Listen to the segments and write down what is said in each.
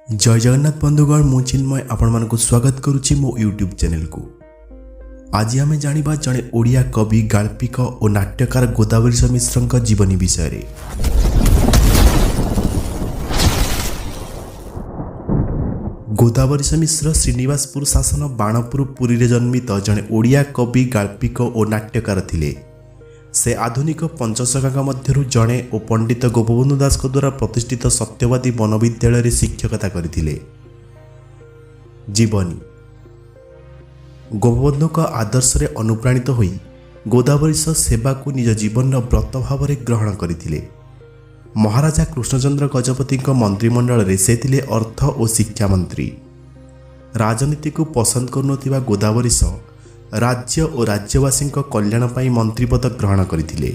ଜୟ ଜଗନ୍ନାଥ ବନ୍ଧୁଗଣ, ମୁଁ ଚିନ୍ମୟ ଆପଣମାନଙ୍କୁ ସ୍ୱାଗତ କରୁଛି ମୋ ୟୁଟ୍ୟୁବ୍ ଚ୍ୟାନେଲକୁ। ଆଜି ଆମେ ଜାଣିବା ଜଣେ ଓଡ଼ିଆ କବି, ଗାଳ୍ପିକ ଓ ନାଟ୍ୟକାର ଗୋଦାବରୀଶ ମିଶ୍ରଙ୍କ ଜୀବନୀ ବିଷୟରେ। ଗୋଦାବରୀଶ ମିଶ୍ର ଶ୍ରୀନିବାସପୁର ଶାସନ ବାଣପୁର, ପୁରୀରେ ଜନ୍ମିତ ଜଣେ ଓଡ଼ିଆ କବି, ଗାଳ୍ପିକ ଓ ନାଟ୍ୟକାର ଥିଲେ। ସେ ଆଧୁନିକ ପଞ୍ଚସଖାଙ୍କ ମଧ୍ୟରୁ ଜଣେ ଓ ପଣ୍ଡିତ ଗୋପବନ୍ଧୁ ଦାସଙ୍କ ଦ୍ୱାରା ପ୍ରତିଷ୍ଠିତ ସତ୍ୟବାଦୀ ବନବିଦ୍ୟାଳୟରେ ଶିକ୍ଷକତା କରିଥିଲେ। ଜୀବନୀ: ଗୋପବନ୍ଧୁଙ୍କ ଆଦର୍ଶରେ ଅନୁପ୍ରାଣିତ ହୋଇ ଗୋଦାବରୀଶ ସେବାକୁ ନିଜ ଜୀବନର ବ୍ରତ ଭାବରେ ଗ୍ରହଣ କରିଥିଲେ। ମହାରାଜା କୃଷ୍ଣଚନ୍ଦ୍ର ଗଜପତିଙ୍କ ମନ୍ତ୍ରିମଣ୍ଡଳରେ ସେ ଥିଲେ ଅର୍ଥ ଓ ଶିକ୍ଷା ମନ୍ତ୍ରୀ। ରାଜନୀତିକୁ ପସନ୍ଦ କରୁନଥିବା ଗୋଦାବରୀଶ ରାଜ୍ୟ ଓ ରାଜ୍ୟବାସୀଙ୍କ କଲ୍ୟାଣ ପାଇଁ ମନ୍ତ୍ରୀପଦ ଗ୍ରହଣ କରିଥିଲେ।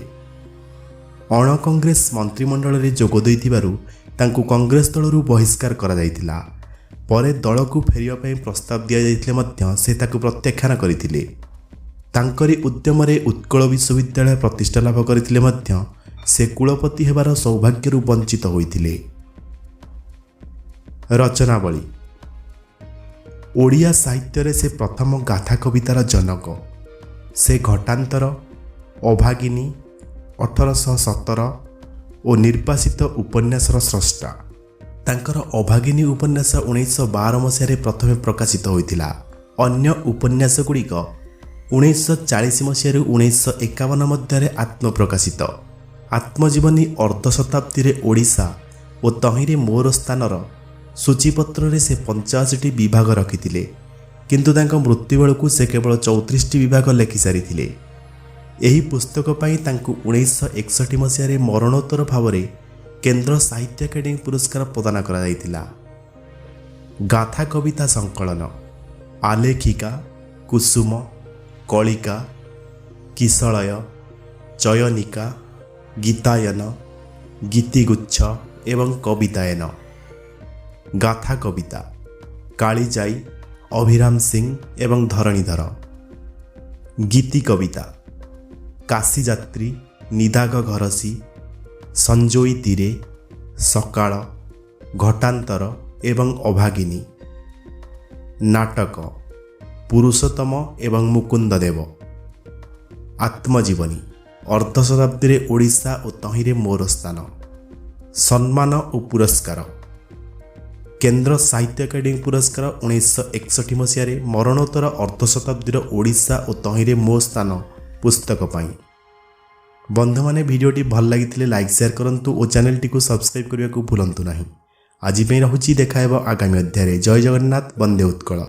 ଅଣକଂଗ୍ରେସ ମନ୍ତ୍ରିମଣ୍ଡଳରେ ଯୋଗ ଦେଇଥିବାରୁ ତାଙ୍କୁ କଂଗ୍ରେସ ଦଳରୁ ବହିଷ୍କାର କରାଯାଇଥିଲା। ପରେ ଦଳକୁ ଫେରିବା ପାଇଁ ପ୍ରସ୍ତାବ ଦିଆଯାଇଥିଲେ ମଧ୍ୟ ସେ ତାକୁ ପ୍ରତ୍ୟାଖ୍ୟାନ କରିଥିଲେ। ତାଙ୍କରି ଉଦ୍ୟମରେ ଉତ୍କଳ ବିଶ୍ୱବିଦ୍ୟାଳୟ ପ୍ରତିଷ୍ଠା ଲାଭ କରିଥିଲେ ମଧ୍ୟ ସେ କୁଳପତି ହେବାର ସୌଭାଗ୍ୟରୁ ବଞ୍ଚିତ ହୋଇଥିଲେ। ରଚନାବଳୀ: ଓଡ଼ିଆ ସାହିତ୍ୟରେ ସେ ପ୍ରଥମ ଗାଥା କବିତାର ଜନକ। ସେ ଘଟାନ୍ତର, ଅଭାଗିନୀ, 1817 ଓ ନିର୍ବାସିତ ଉପନ୍ୟାସର ସ୍ରଷ୍ଟା। ତାଙ୍କର ଅଭାଗିନୀ ଉପନ୍ୟାସ 1912 ମସିହାରେ ପ୍ରଥମେ ପ୍ରକାଶିତ ହୋଇଥିଲା। ଅନ୍ୟ ଉପନ୍ୟାସଗୁଡ଼ିକ 1940 ମସିହାରୁ 1951 ମଧ୍ୟରେ ଆତ୍ମପ୍ରକାଶିତ। ଆତ୍ମଜୀବନୀ ଅର୍ଦ୍ଧଶତାବ୍ଦୀରେ ଓଡ଼ିଶା ଓ ତହିଁରେ ମୋର ସ୍ଥାନର ସୂଚୀପତ୍ରରେ ସେ 85ଟି ବିଭାଗ ରଖିଥିଲେ, କିନ୍ତୁ ତାଙ୍କ ମୃତ୍ୟୁ ବେଳକୁ ସେ କେବଳ 34ଟି ବିଭାଗ ଲେଖିସାରିଥିଲେ। ଏହି ପୁସ୍ତକ ପାଇଁ ତାଙ୍କୁ 1961 ମସିହାରେ ମରଣୋତ୍ତର ଭାବରେ କେନ୍ଦ୍ର ସାହିତ୍ୟ ଏକାଡେମୀ ପୁରସ୍କାର ପ୍ରଦାନ କରାଯାଇଥିଲା। ଗାଥା କବିତା ସଂକଳନ: ଆଲେଖିକା, କୁସୁମ, କଳିକା, କିଶଳୟ, ଚୟନିକା, ଗୀତାୟନ, ଗୀତିଗୁଚ୍ଛ ଏବଂ କବିତାୟନ। ଗାଥା କବିତା: କାଳିଜାଇ, ଅଭିରାମ ସିଂ ଏବଂ ଧରଣୀଧର। ଗୀତି କବିତା: କାଶୀଯାତ୍ରୀ, ନିଦାଘ ଘରସି, ସଞ୍ଜୋଇ ତୀରେ, ସକାଳ, ଘଟାନ୍ତର ଏବଂ ଅଭାଗିନୀ। ନାଟକ: ପୁରୁଷୋତ୍ତମ ଏବଂ ମୁକୁନ୍ଦଦେବ। ଆତ୍ମଜୀବନୀ ଅର୍ଦ୍ଧଶତାବ୍ଦୀରେ ଓଡ଼ିଶା ଓ ତହିଁରେ ମୋର ସ୍ଥାନ। ସମ୍ମାନ ଓ ପୁରସ୍କାର: କେନ୍ଦ୍ର ସାହିତ୍ୟ ଏକାଡେମୀ ପୁରସ୍କାର 1961 ମସିହାରେ, ମରଣୋତ୍ତର ଅର୍ଦ୍ଧଶତାବ୍ଦୀର ଓଡ଼ିଶା ଓ ତହିଁରେ ମୋ ସ୍ଥାନ ପୁସ୍ତକ ପାଇଁ। ବନ୍ଧୁମାନେ, ଭିଡ଼ିଓଟି ଭଲ ଲାଗିଥିଲେ ଲାଇକ୍, ସେୟାର କରନ୍ତୁ ଓ ଚ୍ୟାନେଲଟିକୁ ସବସ୍କ୍ରାଇବ୍ କରିବାକୁ ଭୁଲନ୍ତୁ ନାହିଁ। ଆଜି ପାଇଁ ରହୁଛି। ଦେଖା ହେବ ଆଗାମୀ ଅଧ୍ୟାୟରେ। ଜୟ ଜଗନ୍ନାଥ, ବନ୍ଦେ ଉତ୍କଳ।